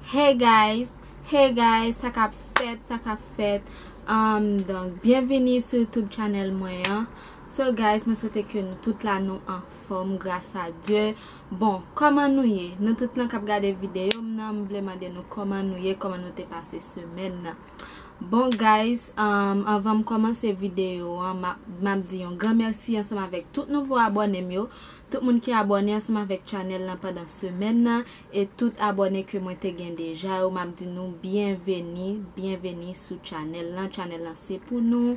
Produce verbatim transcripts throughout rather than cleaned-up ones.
Hey guys, hey guys, sa k ap fèt, sa k ap fèt? Um, donk, byenvini sou YouTube channel mwen an. So guys, mwen swete ke nou tout la nou anfòm, gras a Dye. Bon, kòman nou ye? Nou tout lan k ap gade videyo m nan, m vle mande nou kòman nou ye, kòman nou te pase semèn nan. Bon guys, um, anvan m kòmanse videyo an, m ap, m ap di yon gran mèsi ansanm avèk tout nouvo abòne m yo, tout moun ki abòne ansanm avèk channel lan pandan semèn nan, e tout abòne ke mwen te gen deja yo, m ap di nou byenveni, byenveni sou channel lan. Channel lan se pou nou.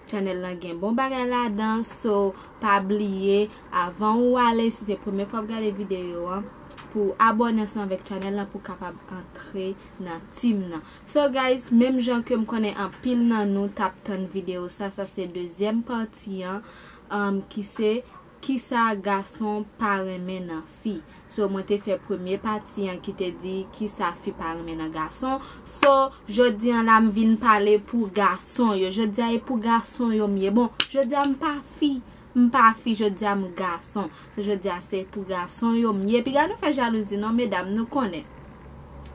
Channel lan gen bon bagay ladan, so pa bliye, avan ou ale, si se premye fwa w ap gade videyo an, pou abòne ansanm avèk channel lan pou w kapab antre nan team nan. So guys, menm jan ke m konnen anpil nan nou t ap tann videyo sa, sa se dezyèm pati an, um, ki se kisa gason pa renmen nan fi. So mwen te fè premye pati an ki te di kisa fi pa renmen nan gason. So jodi an la m vin pale pou gason yo. Jodi a e pou gason yo m ye. Bon, jodi a m pa fi. M pa fi, jodi a m gason. So jodi a se pou gason yo m ye. Piga nou fè jalouzi non, medam, nou konnen.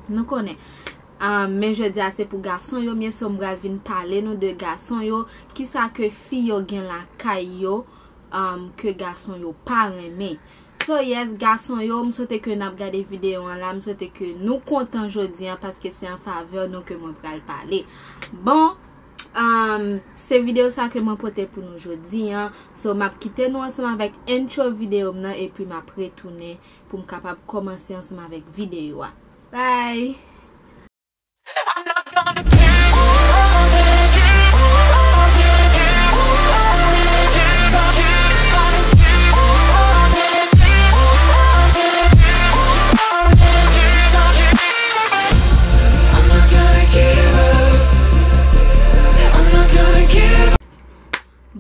Nou konnen. Ah, men jodi a se pou gason yo m ye, so m pral vin pale nou de gason yo, kisa ke fi yo gen lakay yo, um, ke gason yo pa renmen. So yes, gason yo, m swete ke n ap gade videyo an la, m swete ke nou kontan jodi an, paske se an favè nou ke mwen pral pale. Bon, um, se videyo sa ke mwen pote pou nou jodi an. So m ap kite nou ansanm avèk intro videyo m nan, epi m ap retounen pou m kapab kòmanse ansanm avèk videyo a. Bye!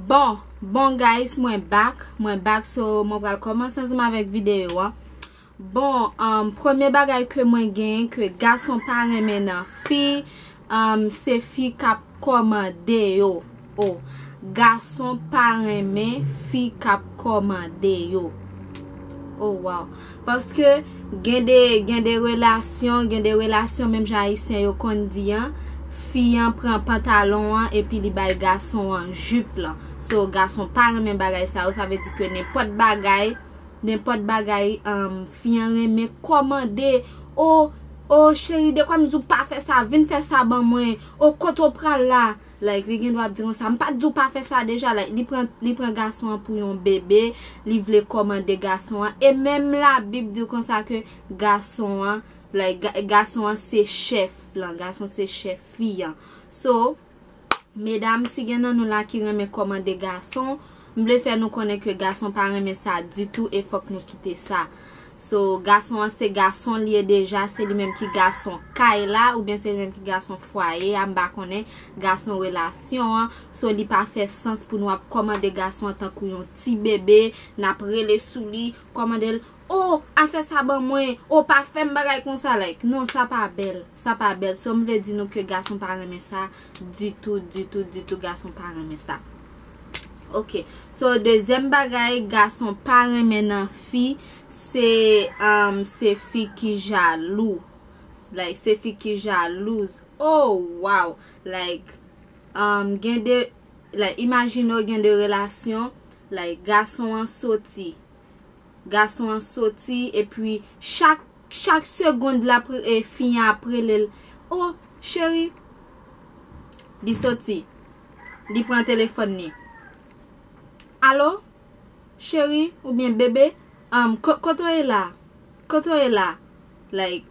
Bon, bon guys, mwen back, mwen back, so mwen pral kòmanse ansanm avèk videyo a. Bon, um, premye bagay ke mwen genyen ke gason pa renmen nan fi, um, se fi k ap kòmande yo. O, gason pa renmen fi k ap kòmande yo. Oh wow. Paske gen de, gen de relasyon, gen de relasyon menm jan ayisyen yo konn di an, fi an pran pantalon an epi li bay gason an jip lan. So, gason pa renmen bagay sa yo, sa vle di ke nenpòt bagay, nenpòt bagay, um, fi an renmen kòmande. O, o, cheri, dekwa m di w pa fè sa, vin fè sa ban mwen. O, kote w pral la? Like, li gen dwa ap di konsa, m pa t di w pa fè sa deja. Like, li pran, li pran gason an pou yon bebe, li vle kòmande gason an. E menm Labib di w konsa ke gason an, like, ga-, gason an se chèf lan, gason se chèf fi an. So, medam, si gen nan nou la ki renmen kòmande gason, m vle fè nou konnen ke gason pa renmen sa ditou e fòk nou kite sa. So, gason an se gason l ye deja, se li menm ki gason kay la, oubyen se li menm ki gason fwaye a, m pa konnen, gason relasyon an. So, li pa fè sans pou nou ap kòmande gason an tankou yon ti bebe, n ap rele sou li, kòmande l, "O, al fè sa ban mwen, o, pa fè m bagay konsa," like, non, sa pa bèl, sa pa bèl. So, m vle di nou ke gason pa renmen sa ditou, ditou, ditou, gason pa renmen sa. Ok, so, dezyèm bagay gason pa renmen nan fi, se, um, se fi ki jalou. Like, se fi ki jalouz. Oh, wow. Like, um, gen de, like, imajine w gen de relasyon, like, gason an soti. Gason an soti, epi chak, chak segond l ap, e, fi an ap rele l, "O, cheri." Li soti. Li pran telefòn li. "Alo? Cheri, oubyen bebe, um, ko-, kote w ye la? Kote w ye la?" Like,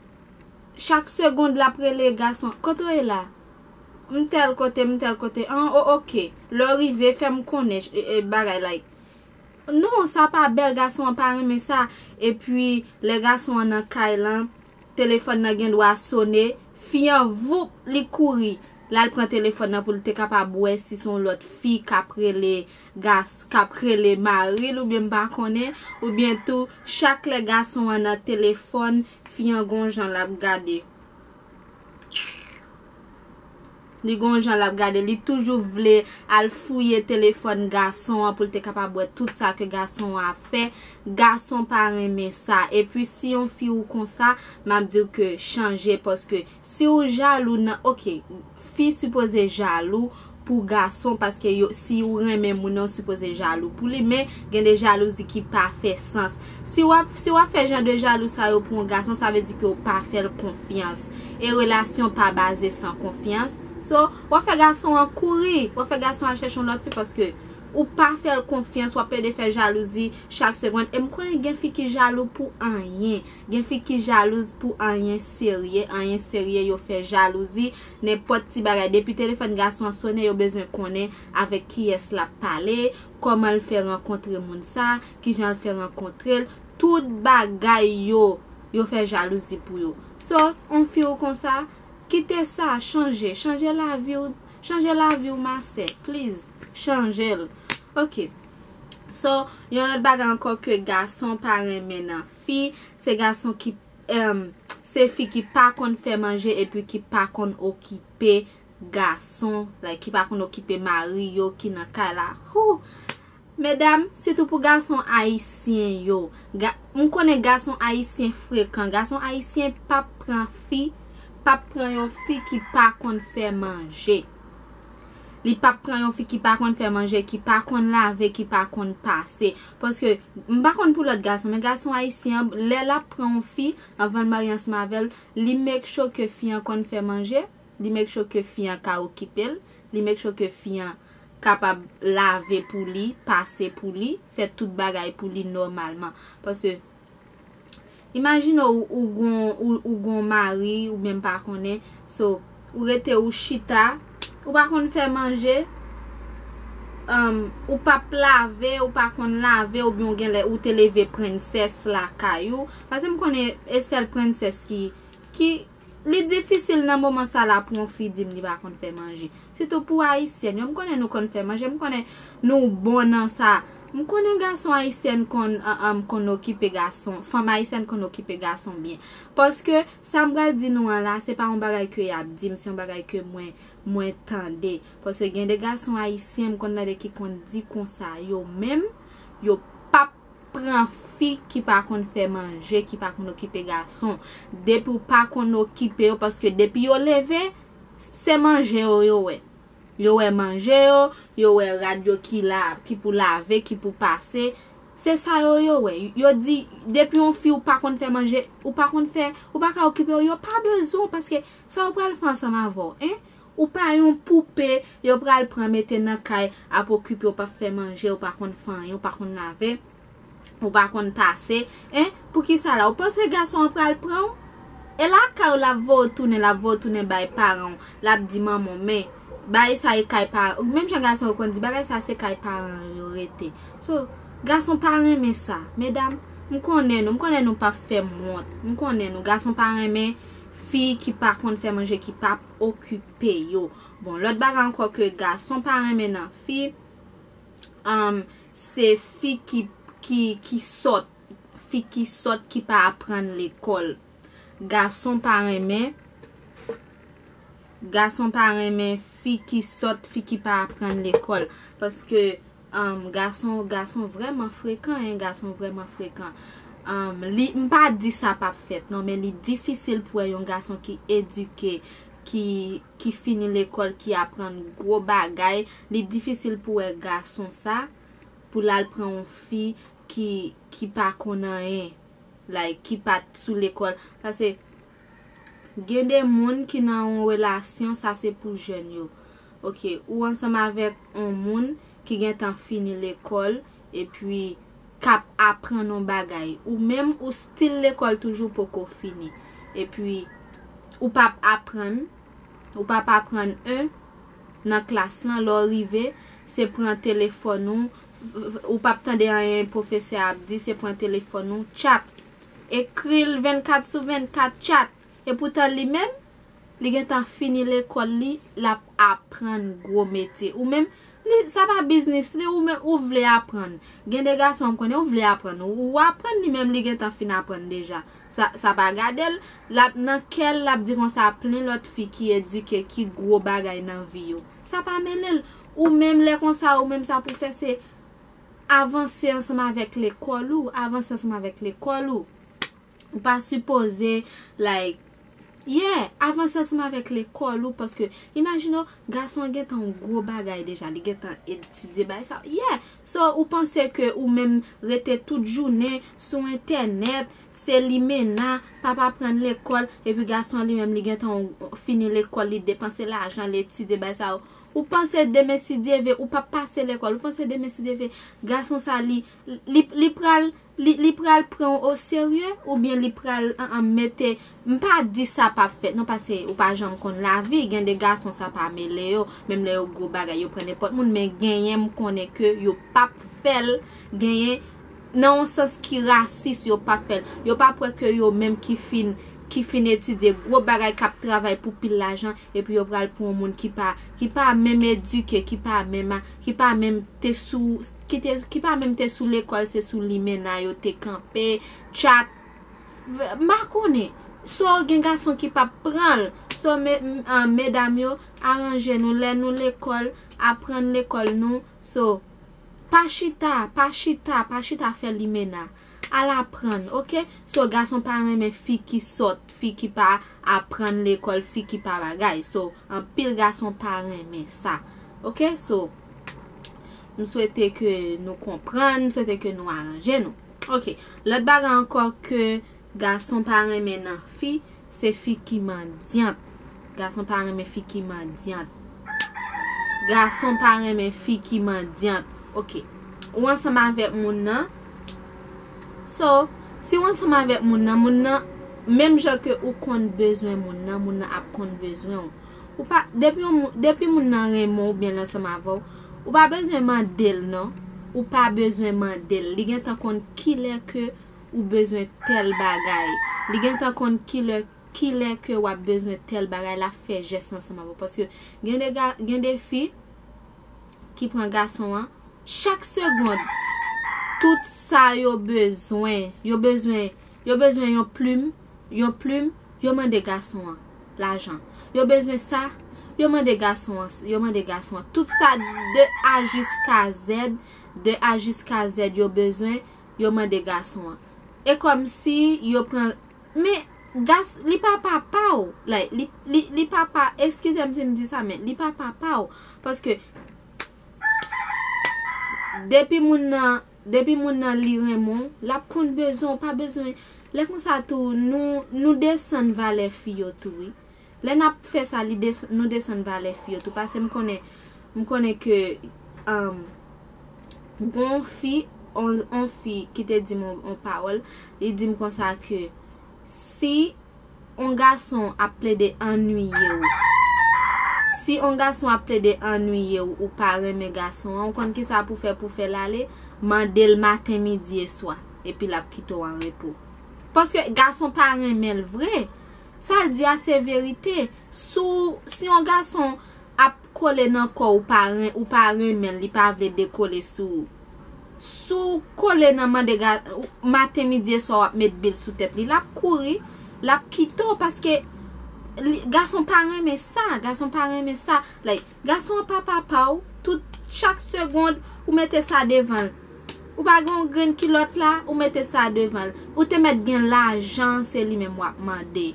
chak segond l ap rele gason, "Kote w ye la? M tèl kote, m tèl kote." "An, o, ok. Lè w rive, fè m konnen, e, e, bagay, like." Non, sa pa bèl, gason an pa renmen sa. Epi, lè gason an nan kay lan, telefòn nan gen dwa sone, fi an, voup, li kouri. L al pran telefòn nan pou l te kapab wè si se yon lòt fi k ap rele gas-, k ap rele mari l, oubyen m pa konnen, oubyen tou, chak lè gason an nan telefòn, fi an gon jan l ap gade. Li gon jan l ap gade, li toujou vle al fouye telefòn gason an pou l te kapab wè tout sa ke gason an ap fè. Gason pa renmen sa. Epi si yon fi ou konsa, m ap di w ke chanje, paske si ou jalou nan, oke, fi sipoze jalou pou gason, paske yo, si ou renmen moun nan, ou sipoze jalou pou li, men gen de jalouzi ki pa fè sans. Si w ap, si w ap fè jan de jalou sa yo pou yon gason, sa vle di ke ou pa fè l konfyans. E relasyon pa baze san konfyans. So, w ap fè gason an kouri, w ap fè gason an chèche yon lòt fi, paske ou pa fè l konfyans, w ap plede fè jalouzi chak segonn. E m konnen gen fi ki jalou pou anyen. Gen fi ki jalouz pou anyen serye, anyen serye, yo fè jalouzi, nenpòt ti bagay. Depi telefòn gason an sonnen, yo bezwen konnen avèk kiyès l ap pale, kòman l fè rankontre moun sa, kijan l fè rankontre l, tout bagay yo, yo fè jalouzi pou yo. So, yon fi ou konsa, kite sa, chanje, chanje lavi w, chanje lavi w, ma sè, please, chanje l. Ok. So, yon lòt bagay ankò ke gason pa renmen nan fi, se gason ki, em, se fi ki pa konn fè manje epi ki pa konn okipe gason, like, ki pa konn okipe mari yo ki nan kay la. Hoo! Medam, sitou pou gason ayisyen yo. Ga-, m konnen gason ayisyen frekan. Gason ayisyen p ap pran fi, p ap pran yon fi ki pa konn fè manje. Li p ap pran yon fi ki pa konn fè manje, ki pa konn lave, ki pa konn pase. Paske, m pa konn pou lòt gason, men gason ayisyen an, lè l ap pran yon fi, anvan l marye ansanm avè l, li make sure ke fi an konn fè manje, li make sure ke fi an ka okipe l, li make sure ke fi an kapab lave pou li, pase pou li, fè tout bagay pou li nòmalman. Paske, imajine w, ou gon, ou, ou gon mari, ou menm pa konnen, so, ou rete ou chita, ou pa konn fè manje, um, ou p ap lave, ou pa konn lave, oubyen ou genlè, ou te leve prensès lakay ou. Paske m konnen e sèl prensès ki, ki, li difisil nan moman sa la pou yon fi di m li pa konn fè manje. Sitou pou ayisyèn yo, m konnen nou konn fè manje, m konnen nou bon nan sa. M konnen gason ayisyèn konn, an, an, konn okipe gason, fanm ayisyèn konn okipe gason byen. Paske sa m pral di nou an la, se pa yon bagay ke y ap di m, se yon bagay ke mwen, mwen tande. Paske gen de gason ayisyen, m konn tande ki konn di konsa, yo menm, yo p ap pran fi ki pa konn fè manje, ki pa konn okipe gason. Depi w pa konn okipe yo, paske depi yo leve, se manje yo, yo wè. Yo wè manje yo, yo wè rad yo ki la, ki pou lave, ki pou pase. Se sa yo, yo wè. Yo di, depi yon fi ou pa konn fè manje, ou pa konn fè, ou pa ka okipe yo, yo pa bezwen w, paske sa yo pral fè ansanm avè w, en? Ou pa yon poupe, yo pral pran mete nan kay, ap okipe w, pa fè manje, ou pa konn fè anyen, ou pa konn lave, ou pa konn pase, en? Poukisa la? Ou panse gason an pral pran w? E lakay ou l ap voye w tounen, l ap voye w tounen bay paran w, l ap di manman w, men, bagay sa e kay paran, menm jan gason yo konn di, bagay sa se kay paran yo rete. So, gason pa renmen sa, medam, m konnen nou, m konnen nou p ap fè m wont, m konnen nou, gason pa renmen fi ki pa konn fè manje, ki p ap okipe yo. Bon, lòt bagay ankò ke gason pa renmen nan fi, um, se fi ki, ki, ki sòt, fi ki sòt ki pa aprann lekòl. Gason pa renmen, gason pa renmen fi ki sòt, fi ki pa aprann lekòl. Paske, um, gason, gason vrèman frekan, en, gason vrèman frekan. Um, li, m pa di sa p ap fèt, non, men li difisil pou wè yon gason ki edike, ki, ki fini lekòl, ki aprann gwo bagay, li difisil pou wè gason sa, pou l al pran yon fi ki, ki pa konn anyen, like, ki pa t sou lekòl. Paske, gen de moun ki nan yon relasyon, sa se pou jèn yo. Ok, ou ansanm avèk yon moun ki gentan fini lekòl, epi k ap aprann yon bagay. Ou menm, ou still lekòl toujou poko fini. Epi, ou p ap aprann, ou p ap aprann en nan klas lan, lè w rive, se pran telefòn ou, v-, v-, ou p ap tande anyen pwofesè a ap di, se pran telefòn ou, tchat. Ekri l vennkat sou vennkat, tchat. Epoutan li menm, Li gentan fini lekòl li, l ap aprann gwo metye. Ou menm, li, sa pa biznis li, ou menm, ou vle aprann. Gen de gason, m konnen, ou vle aprann. Ou, ou aprann, li menm, li gentan fin aprann deja. Sa, sa pa gade l, l ap nan kè l, l ap di konsa plen lòt fi ki edike, ki gwo bagay nan vi yo. Sa pa mele l. Ou menm, lè konsa, ou menm, sa pou fè se avanse ansanm avèk lekòl ou, avanse ansanm avèk lekòl ou. Ou pa sipoze, like, yeah, avanse ansanm avèk lekòl ou, paske imajine w, gason an gentan yon gwo bagay deja, li gentan etidye bagay sa. Yeah, so ou panse ke ou menm rete tout jounen sou entènèt, se limena, p ap aprann lekòl, epi gason an li menm li gentan yon, fini lekòl, li depanse lajan, li etidye bagay sa. Ou panse demen si Dye ve, ou p ap pase lekòl, ou panse demen si Dye ve, gason sa li, li, li pral, li, li pral pran w oserye, oubyen li pral, an, an, mete, m pa di sa p ap fèt, non, paske ou pa janm konn lavi, gen de gason sa pa mele yo, menm lè yo gwo bagay, yo pran nenpòt moun, men genyen m konnen ke yo p ap fè l, genyen nan yon sans ki rasis, yo p ap fè l. Yo p ap wè ke yo menm ki fin, ki fin etidye gwo bagay, k ap travay pou pil lajan, epi yo pral pran yon moun ki pa, ki pa menm edike, ki pa menm, ki pa menm te sou, ki te, ki pa menm te sou lekòl, se sou limena yo te kanpe, chat, v-, m pa konnen. So, gen gason ki p ap pran l. So, me-, m-, an, medam yo, aranje nou, lè nou lekòl, aprann lekòl nou. So, pa chita, pa chita, pa chita fè limena. Al aprann, oke? So, gason pa renmen fi ki sòt, fi ki pa aprann lekòl, fi ki pa bagay. So, anpil gason pa renmen sa. Oke? So, m swete ke nou konprann, m swete ke nou aranje nou. Oke, lòt bagay ankò ke gason pa renmen nan fi, se fi ki mandyant. Gason pa renmen fi ki mandyant. Gason pa renmen fi ki mandyant. Oke. Ou ansanm avèk moun nan. So, si w ansanm avèk moun nan, moun nan, menm jan ke ou konn bezwen moun nan, moun nan ap konn bezwen w. Ou pa, depi yon moun, depi moun nan renmen w oubyen l ansanm avè w, ou pa bezwen mande l non. Ou pa bezwen mande l. Li gentan konn kilè ke ou bezwen tèl bagay. Li gentan konn kilè, kilè ke w ap bezwen tèl bagay, l ap fè jès ansanm avè w. Paske gen de ga-, gen de fi ki pran gason an, chak segond, tout sa yo bezwen, yo bezwen, yo bezwen yon plim, yon plim, yo mande gason an lajan. Yo bezwen sa, yo mande gason an, yo mande gason an. Tout sa de A jiska Z, de A jiska Z yo bezwen, yo mande gason an. E kòmsi yo pran, men gas-, li pa papa w, like, li, li, li papa, eskize m si m di sa, men li pa papa w, paske depi moun nan, depi moun nan li renmen w, l ap konn bezwen w, pa bezwen, lè konsa tou, nou, nou desann valè fi yo tou, wi. Lè n ap fè sa, li des-, nou desann valè fi yo tou. Paske m konnen, m konnen ke, um, gon fi, on, on fi ki te di m on, on pawòl, li di m konsa ke si on gason ap plede annuiye w, si on gason ap plede annuiye w, ou pa renmen gason an, ou konn kisa pou fè, pou fè l ale, mande l maten, midi e swa, epi l ap kite w an repo. Paske gason pa renmen l vre. Sa l di a se verite. Si w, si yon gason ap kole nan kò w, ou pa ren-, ou pa renmen l, li pa vle dekole sou ou. Si w kole nan mande ga-, ou, maten, midi e swa w ap met bil sou tèt li, l ap kouri, l ap kite w paske li, gason pa renmen sa, gason pa renmen sa. Like, gason an pa papa w, tout, chak segond, ou mete sa devan l. Ou pa gen yon grenn kilòt la, ou mete sa devan l. Ou te mèt gen lajan, se li menm w ap mande.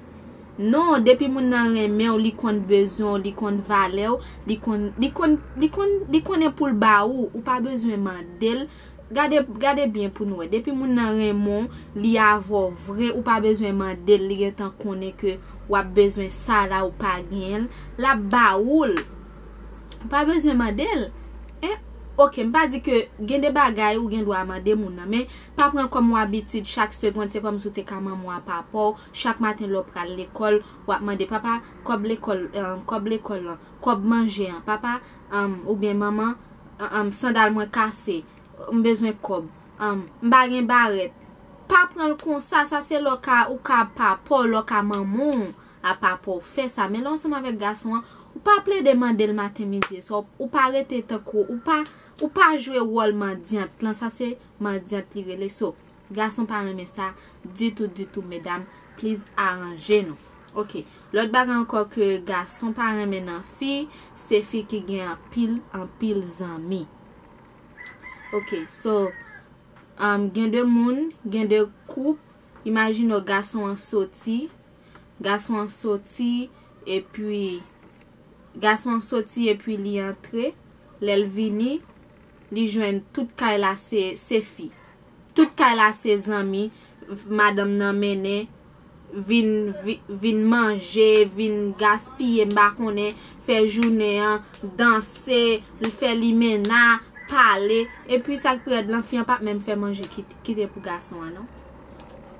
Non, depi moun nan renmen w, li konn bezwen w, li konn valè w, li konn, li konn, li konn, li konnen pou l ba ou, ou pa bezwen mande l. Gade, gade byen pou nou wè. Depi moun nan renmen w, li avè w vre, ou pa bezwen mande l, li gentan konnen ke w ap bezwen sa la, ou pa genyen l, l ap ba ou l. Ou pa bezwen mande l. Hein? Oke, m pa di ke gen de bagay ou gen dwa mande moun nan, men pa pran kòm yon abitid chak segond, se kòmsi w te ka manman w a papa w, chak maten lè w pral lekòl, w ap mande, "Papa, kòb lekòl, um, kòb lekòl lan, kòb manje an, papa, um, oubyen manman, um, um, sandal mwen kase, m bezwen kòb, um, m pa gen barèt." Pa pran l konsa, sa se lè w ka, ou ka papa w, lè w ka manman w. apa pou w fè sa. Men lè w ansanm avèk gason an, ou pa plede mande l maten, midi e swa. Ou pa rete tankou, ou pa, ou pa jwe wòl mandyant lan. Sa se mandyant li rele. So, gason pa renmen sa ditou, ditou, medam. Please, aranje nou. Ok. Lòt bagay ankò ke gason pa renmen nan fi, se fi ki gen anpil, anpil zanmi. Ok, so, um, gen de moun, gen de koup, imajine w gason an soti, gason an soti, epi, gason an soti epi li antre, lè l vini, li jwenn tout kay la se, se fi. Tout kay la se zanmi, madanm nan mennen, vin, vi- vin manje, vin gaspiye, m pa konnen, fè jounen an, danse, fè limena, pale. Epi sa k pi rèd lan, fi an p ap menm fè manje kit- kite pou gason an, non.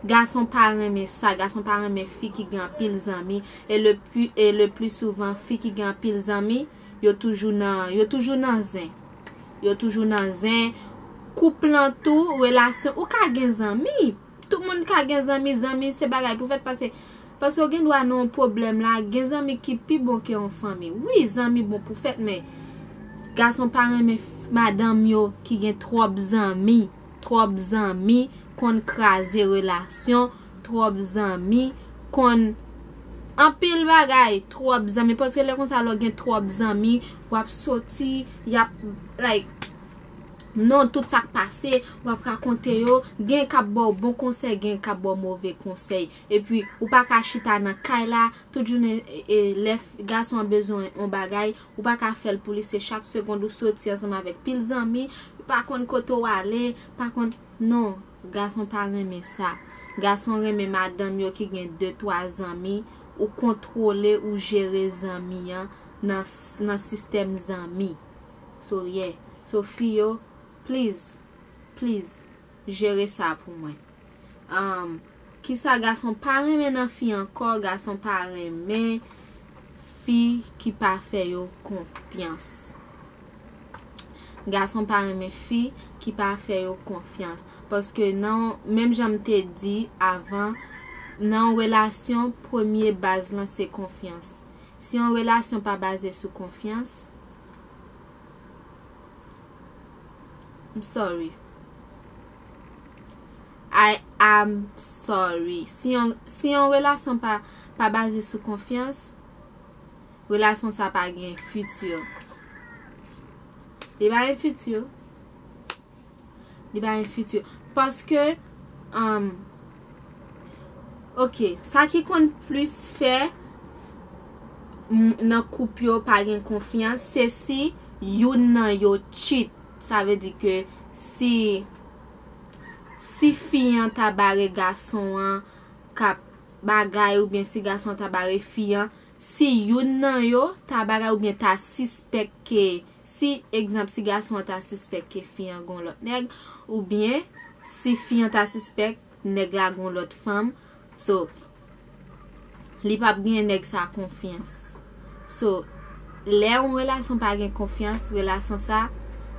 Gason pa renmen sa, gason pa renmen fi ki gen anpil zanmi. E le pi- e le pli souvan, fi ki gen anpil zanmi, yo toujou nan, yo toujou nan zen. Yo toujou nan zen. Koup lan tou, relasyon, ou ka gen zanmi. Tout moun ka gen zanmi, zanmi se bagay pou fèt pase. Paske w gen dwa nan yon pwoblèm la, gen zanmi ki pi bon ke yon fanmi. Wi, zanmi bon pou fèt, men gason pa renmen f- madanm yo ki gen twòp zanmi. Twòp zanmi konn kraze relasyon, twòp zanmi konn anpil bagay, twòp zanmi. Paske lè konsa, lè w gen twòp zanmi, w ap soti, y ap, like, non, tout sa k pase, w ap rakonte yo, gen k ap ba w bon konsèy, gen k ap ba w move konsèy. Epi, ou pa ka chita nan kay la, tout jounen, e, e, lè f- gason an bezwen yon bagay, ou pa ka fè l pou li, se chak segond ou soti ansanm avèk pil zanmi, pa konn kote w ale, pa konn, non, gason pa renmen sa. Gason renmen madanm yo ki gen de, twa zanmi, ou kontwole, ou jere zanmi an nan, nan sistèm zanmi. So, yeah. So, fi yo, please, please, jere sa pou mwen. Um, kisa gason pa renmen nan fi ankò? Gason pa renmen fi ki pa fè yo konfyans. Gason pa renmen fi ki pa fè yo konfyans. Paske nan, menm jan m te di avan, nan yon relasyon, premye baz lan se konfyans. Si yon relasyon pa baze sou konfyans, I'm sorry. I am sorry. Si yon, si yon relasyon pa, pa baze sou konfyans, relasyon sa pa gen fiti. Li pa gen fiti. Li pa gen fiti. Paske, um, ok, sa ki konn plis fè m- nan koup yo pa gen konfyans, se si youn nan yo cheat. Sa vle di ke si, si fi an ta bare gason an k ap bagay, oubyen si gason an ta bare fi an, si youn nan yo ta bagay oubyen ta sispèk ke, si, egzanp, si gason an ta sispèk ke fi an gon lòt nèg, oubyen si fi an ta sispèk nèg la gon lòt fanm, so, li p ap gen nèg sa konfyans. So, lè yon relasyon pa gen konfyans, relasyon sa,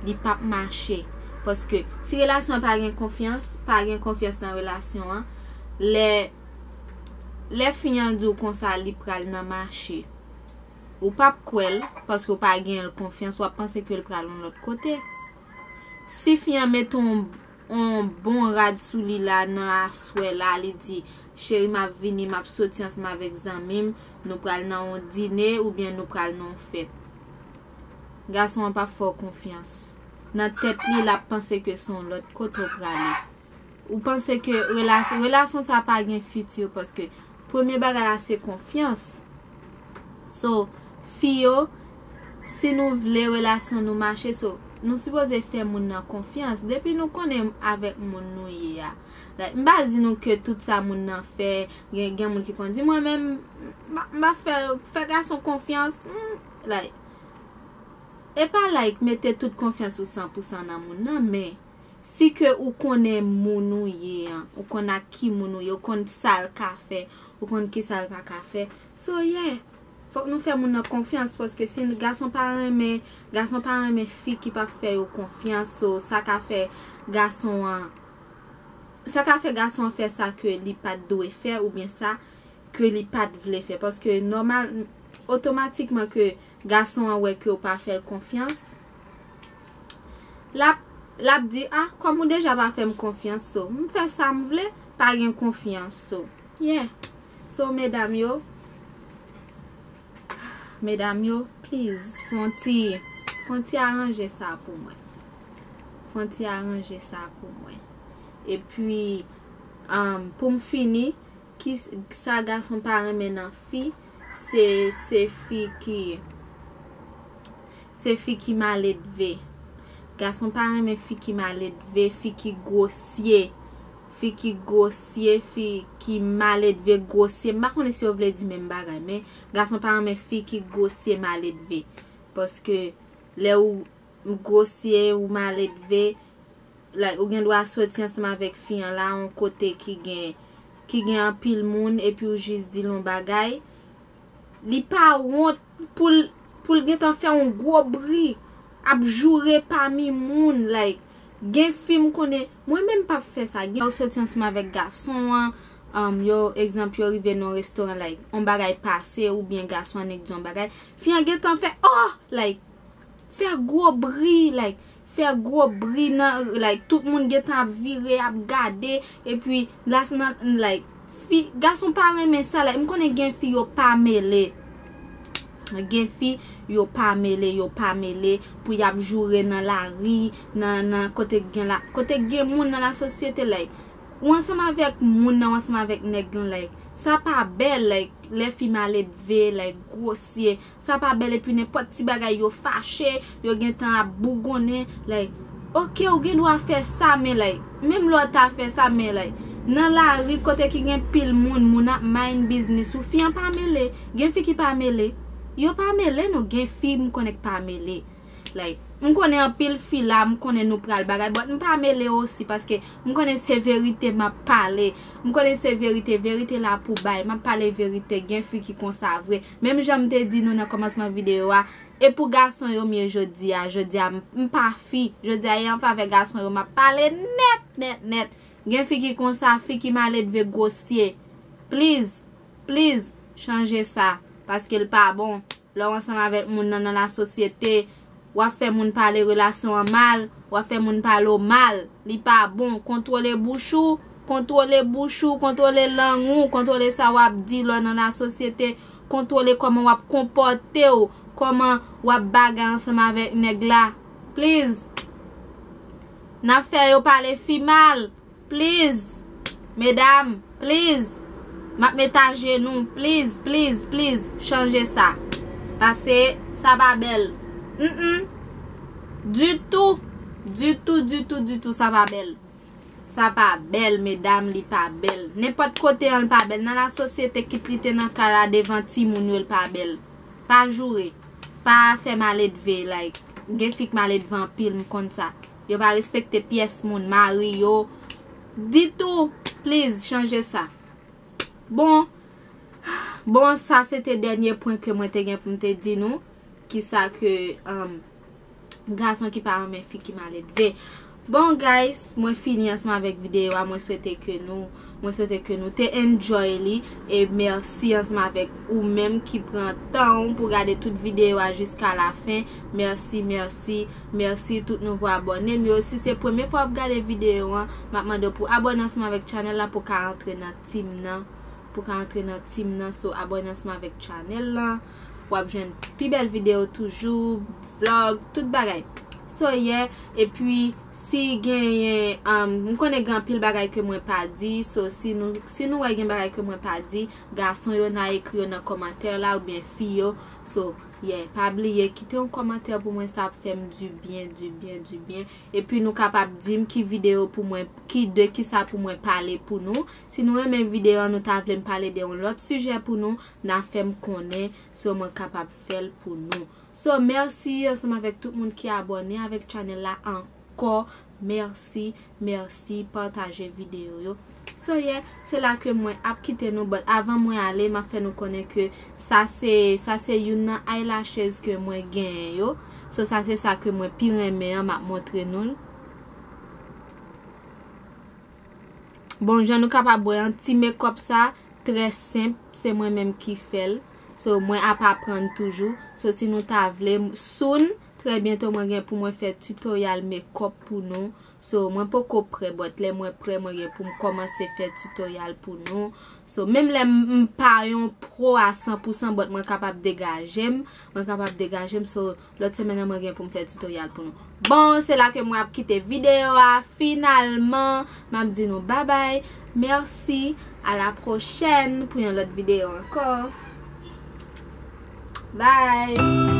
li p ap mache. Paske si relasyon an pa gen konfyans, pa gen konfyans nan relasyon an, lè, lè fi an di w konsa li pral nan mache, ou p ap kwè l, paske w pa gen l konfyans, w ap panse ke l pral yon lòt kote. Si fi an mete yon, yon bon rad sou li la nan aswè la, li di, cheri, m ap vini, m ap soti ansanm avèk zanmi m, nou pral nan yon dine oubyen nou pral nan yon fèt. Gason an p ap fè w konfyans. Nan tèt li, l ap panse ke se yon lòt kote w prale. Ou panse ke relas- relasyon sa pa gen fiti, paske premye bagay la se konfyans. So, fi yo, si nou vle relasyon nou mache, so, nou sipoze fè moun nan konfyans. Depi nou konnen avèk moun nou ye a. Like, m pa di nou ke tout sa moun nan fè, gen, gen moun ki konn di, mwen menm, m pa- m pa fè, fè gason konfyans, hmm, like, e pa like mete tout konfyans ou san pou san nan moun nan, men si ke ou konnen moun ou ye an, ou konn ak ki moun ou ye, ou konn sa l ka fè, ou konn ki sa l pa ka fè. So, yeah, fòk nou fè moun nan konfyans, paske si gason pa renmen, gason pa renmen fi ki p ap fè yo konfyans, so, sa ka fè gason an, sa ka fè gason an fè sa ke li pa t dwe fè, oubyen sa, ke li pa t vle fè. Paske nòmal, otomatikman ke gason an wè ke w pa fè l konfyans, l ap, l ap di, ah, kòm ou deja pa fè m konfyans, so, m fè sa m vle, pa gen konfyans, so, yeah. So, medam yo, medam yo, please, fè yon ti, fè yon ti aranje sa pou mwen. Fè yon ti aranje sa pou mwen. Epi, um, pou m fini, ki s-, sa gason pa renmen nan fi, se, se fi ki, se fi ki maledve. Gason pa renmen fi ki maledve, fi ki gwosye. Fi ki gwosye, fi ki maledve, gwosye. M pa konnen si yo vle di menm bagay, men gason pa renmen fi ki gwosye, maledve. Paske lè ou gwosye, ou maledve, like, ou gen dwa soti ansanm avèk fi an la, yon kote ki gen, ki gen anpil moun, epi ou jis di l yon bagay. Li pa wont pou l, pou l gentan fè yon gwo bri, ap joure pami moun, like, gen fi m konnen, mwen menm p ap fè sa, gen ou soti ansanm avèk gason an, um, yo, egzanp, yo rive nan yon restoran, like, yon bagay pase, oubyen gason an nèk di yon bagay, fi an gentan fè, oh, like, fè gwo bri, like, fè gwo bri nan, like, tout moun gentan ap vire, ap gade, epi, la, nan, like, fi, gason pa renmen sa, like, m konnen gen fi yo pa mele. Gen fi, yo pa mele, yo pa mele, pou y ap joure nan lari, nan, nan kote gen la, kote gen moun nan lasosyete, like, ou ansanm avèk moun nan, ou ansanm avèk nèg lan, like, sa pa bèl, like, lè fi maledve, like, gwosye, sa pa bèl, epi nenpòt ti bagay yo fache, yo gentan ap bougonnen, like, oke, ou gen dwa fè sa, men, like, menm lè w ta fè sa, men, like, nan lari kote ki gen pil moun, moun ap mind business ou, fi an pa mele, gen fi ki pa mele, yo pa mele non, gen fi m konnen k pa mele. Like, m konnen anpil fi la, m konnen nou pral bagay, but m pa mele osi, paske m konnen se verite m ap pale. M konnen se verite, verite la pou bay. M ap pale verite, gen fi ki konsa vre. Menm jan m te di nou nan kòmansman videyo a, e pou gason yo m ye jodi a. Jodi a, m, m pa fi. Jodi a, e an favè gason yo m ap pale nèt, nèt, nèt. Gen fi ki konsa, fi ki maledve, gwosye. Please, please, chanje sa. Paske l pa bon. Lè w ansanm avèk moun nan nan lasosyete, w ap fè moun pale relasyon an mal, w ap fè moun pale w mal. Li pa bon. Kontwole bouch ou, kontwole bouch ou, kontwole lang ou, kontwole sa w ap di lè w nan lasosyete, kontwole kòman w ap konpòte w, kòman w ap bagay ansanm avèk nèg la. Please. N ap fè yo pale fi mal. Please, medam, please, m ap met ajenou, please, please, please, chanje sa. Paske sa pa bèl. Mm-mm. Ditou, ditou, ditou, ditou, sa pa bèl. Sa pa bèl, medam, li pa bèl. Nenpòt kote an, li pa bèl. Nan lasosyete, kit li te nan kay la, devan timoun yo, li pa bèl. Pa joure. Pa fè maledve, like, gen fi k maledve anpil, m konn sa. Yo pa respekte pyès moun, mari yo, ditou. Please, chanje sa. Bon, bon, sa se te dènye pwen ke mwen te gen pou m te di nou. Kisa ke, um, gason ki pa renmen fi ki maledve. Bon, guys, mwen fini ansanm avèk videyo a. Mwen swete ke nou, mwen swete ke nou te enjoy li. E mèsi ansanm avèk ou menm ki pran tan w pou gade tout videyo a jiska la fen. Mèsi, mèsi, mèsi tout nouvo abòne m yo. Si se premye fwa w ap gade videyo an, m ap mande w pou abòne ansanm avèk channel la pou ka antre nan team nan. Pou ka antre nan team nan, so abòne ansanm avèk channel lan. W ap jwenn pi bèl videyo toujou, vlog, tout bagay. So, yeah, epi si genyen, um, m konnen gen anpil bagay ke mwen pa di, so si nou, si nou wè gen bagay ke mwen pa di, gason yo n a ekri yo nan kòmantè la oubyen fi yo. So, yeah, pa bliye kite yon kòmantè pou mwen, sa ap fè m du byen, du byen, du byen. Epi nou kapab di m ki videyo pou mwen, ki, de kisa pou mwen pale pou nou. Si nou renmen videyo an, nou ta vle m pale de yon lòt sijè pou nou, n a fè m konnen, so mwen kapab fè l pou nou. So, mèsi ansanm avèk tout moun ki abòne avèk channel la ankò. Mèsi, mèsi, pataje videyo yo. So, yeah, se la ke mwen ap kite nou, but avan mwen ale, m ap fè nou konnen ke sa se, sa se youn nan eyelashes ke mwen genyen yo. So, sa se sa ke mwen pi renmen an, m ap montre nou l. Bon, jan nou kapab wè an, ti makeup sa, trè senp, se mwen menm ki fè l. So, mwen ap aprann toujou. So, si nou ta vle, soon, trè byento mwen gen pou mwen fè tutorial makeup pou nou. So, mwen poko prè, but lè mwen prè, mwen gen pou m kòmanse fè tutorial pou nou. So, menm lè m m pa yon pro a san pou san, but mwen kapab degaje m, mwen kapab degaje m. So, lòt semèn nan mwen gen pou m fè tutorial pou nou. Bon, se la ke mwen ap kite videyo a. Finalman, m ap di nou babay. Mèsi. A la pwochèn pou yon lòt videyo ankò. Bye.